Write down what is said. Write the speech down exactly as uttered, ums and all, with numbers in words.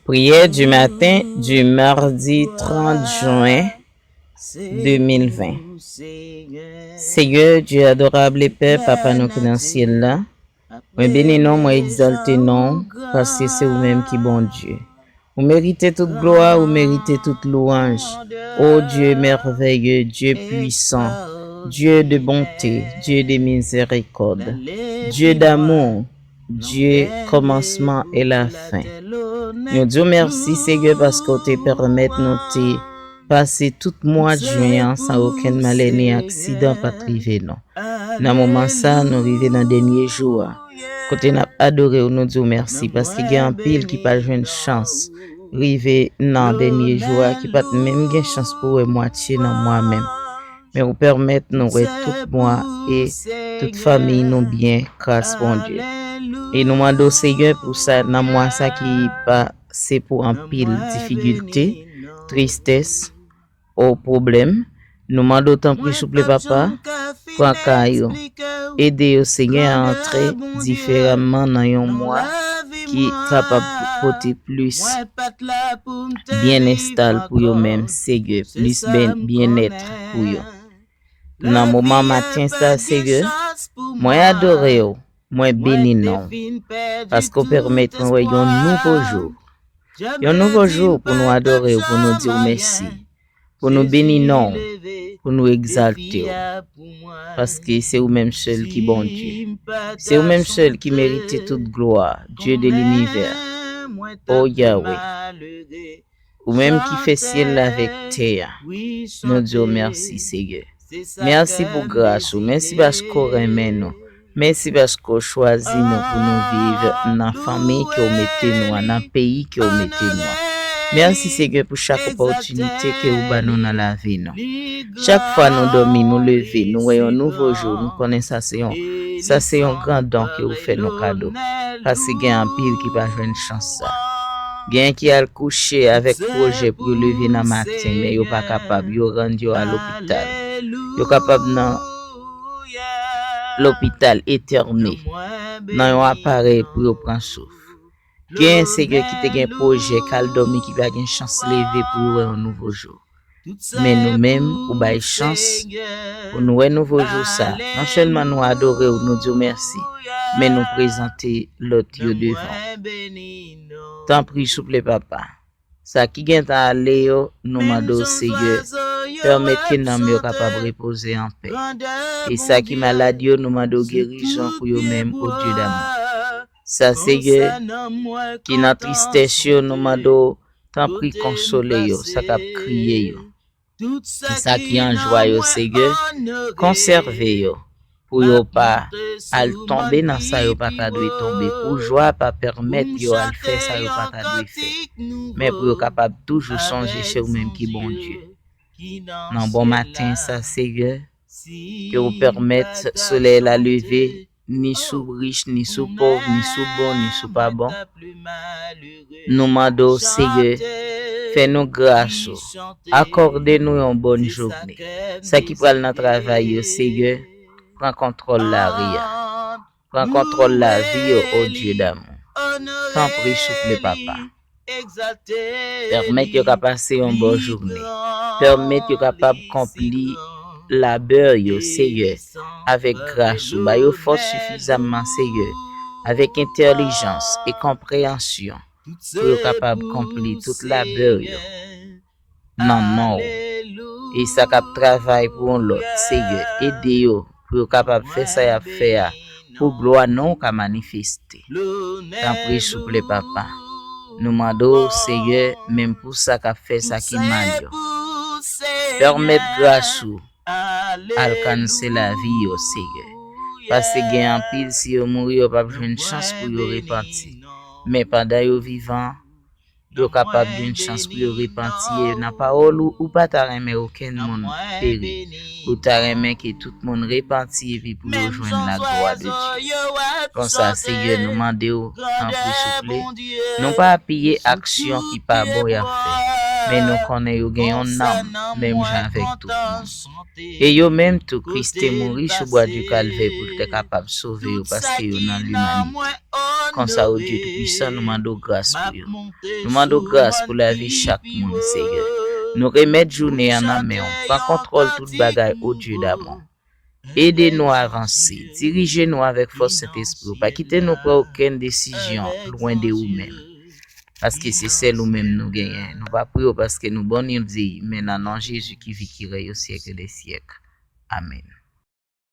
Prière du matin du mardi trente juin deux mille vingt. Seyè, Dye adorab e Pè, Papa nou ki nan syèl la, mwen beni non, mwen egzalte non, paske se ou menm ki Bondye. Ou merite tout glwa, ou merite tout louanj. O Dieu merveilleux, Dieu puissant, Dieu de bonté, Dieu de miséricorde, Dieu d'amour, Dieu commencement et la fin. Nou di w mèsi, Seyè, paske w te pèmèt nou te pase tout mwa jen an san okenn malè ni aksidan pa t rive nou. Nan moman sa, nou rive nan dènye jou a, kote n ap adore w, nou di w mèsi, paske gen anpil ki pa jwenn chans rive nan dènye jou a, ki pa t menm gen chans pou wè mwatye nan mwa menm. Men ou pèmèt nou wè tout mwa e tout fanmi nou byen, gras Bondye. E nou mande w, Seyè, pou sa, nan mwa sa ki pase pou anpil difikilte, tristès, o pwoblèm, nou mande w tanpri, souple, Papa, pran ka yo. Ede yo, Seyè, a antre diferaman nan yon mwa ki kapab pote plis byenèsta pou yo menm, Seyè, plis byen, byennèt pou yo. Nan moman maten sa, Seyè, mwen adore w, mwen beni non w, paske w pèmèt mwen wè yon nouvo jou. Yon nouvo jou pou nou adore w, pou nou di w mèsi, pou nou beni non w, pou nou egzalte w, paske se ou menm sèl ki Bondye. Se ou menm sèl ki merite tout glwa, Dieu de l'univers. O Yahweh, ou menm ki fè syèl la avèk tè a, nou di w mèsi, Seyè. Mèsi pou gras ou, mèsi paske w renmen nou. Mèsi paske w chwazi nou pou nou viv nan fanmi ke w mete nou an, nan peyi ke w mete nou an. Mèsi, Seyè, pou chak opòtinite ke w ba nou nan lavi nou. Chak fwa nou dòmi, nou leve, nou wè yon nouvo jou, nou konnen sa se yon, sa se yon gran don ke w fè nou kado. Paske gen anpil ki pa jwenn chans sa. Gen ki al kouche avèk pwojè pou yo leve nan maten, men yo pa kapab, yo rann yo a lopital. Yo kapab nan lopital etène, nan yon aparèy pou yo pran souf. Gen, Seyè, ki te gen pwojè k al dòmi, ki pa gen chans leve pou yo wè yon nouvo jou. Men nou menm, ou bay chans pou nou wè nouvo jou sa. Non sèlman nou adore w, nou di w mèsi, men nou prezante lòt yo devan w. Tanpri, souple, Papa. Sa ki gentan ale yo, nou mande w, Seyè, pèmèt ke nanm yo kapab repoze anpè. E sa ki malad yo, nou mande w gerizon pou yo menm, o Dieu d'amour. Sa, Seyè, ki nan tristès yo, nou mande w, tanpri, konsole yo, sa k ap kriye yo. Sa ki an jwa yo, Seyè, konsève yo, pou yo pa al tonbe nan sa yo pa ta dwe tonbe, pou jwa pa pèmèt yo al fè sa yo pa ta dwe fè, men pou yo kapab toujou sonje se ou menm ki Bondye. Nan bon maten sa, Seyè, ke ou pèmèt solèy la leve, ni sou rich, ni sou pòv, ni sou bon, ni sou pa bon. Nou mande w, Seyè, fè nou gras ou, akòde nou yon bòn jounen. Sa ki pral nan travay yo, Seyè, pran kontwòl lari a. Pran kontwòl lavi yo, o Dieu d'amour. Tanpri, souple, Papa. Pèmèt yo ka pase yon bòn jounen. Pèmèt yo kapab konpli labè yo, Seyè, avèk gras ou. Ba yo fòs sifizamman, Seyè, avèk entèlijans e konpreyansyon, pou yo kapab konpli tout labè yo nan non w. E sa k ap travay pou yon lòt, Seyè, ede yo pou yo kapab fè sa y ap fè a pou glwa non w ka manifeste. Tanpri, souple, Papa. Nou mande w, Seyè, menm pou sa k ap fè sa ki mal yo, pèmèt gras ou alkanse lavi yo, Seyè. Paske gen anpil, si yo mouri, yo p ap jwenn chans pou yo repanti. Men pandan yo vivan, yo kapab jwenn chans pou yo repanti. E nan pawòl ou, ou pa ta renmen okenn moun peri. Ou ta renmen ke tout moun repanti epi pou yo jwenn laglwa de Dye. Konsa, Seyè, nou mande w, tanpri, souple, nou pa apiye aksyon ki pa bon y ap fè. men nou konnen yo gen yon nanm, menm jan avèk tout moun. E yo menm tou, Kris te mouri sou bwa di Kalvè pou l te kapab sove yo, paske yo nan limanite. Konsa, o Dye Toupisan, nou mande w gras pou yo. Nou mande w gras pou lavi chak moun, Seyè. Nou remèt jounen an nan men w. Pran kontwòl tout bagay, o Dye damou. Ede nou avanse. Dirije nou avèk fòs Sentespri w. Pa kite nou pran okenn desizyon lwen de ou menm. Paske se sèl ou menm nou genyen. Nou pa priye w paske nou bon, ni l di, men nan non Jezi ki viv, ki rèy o syèk dè syèk. Amèn.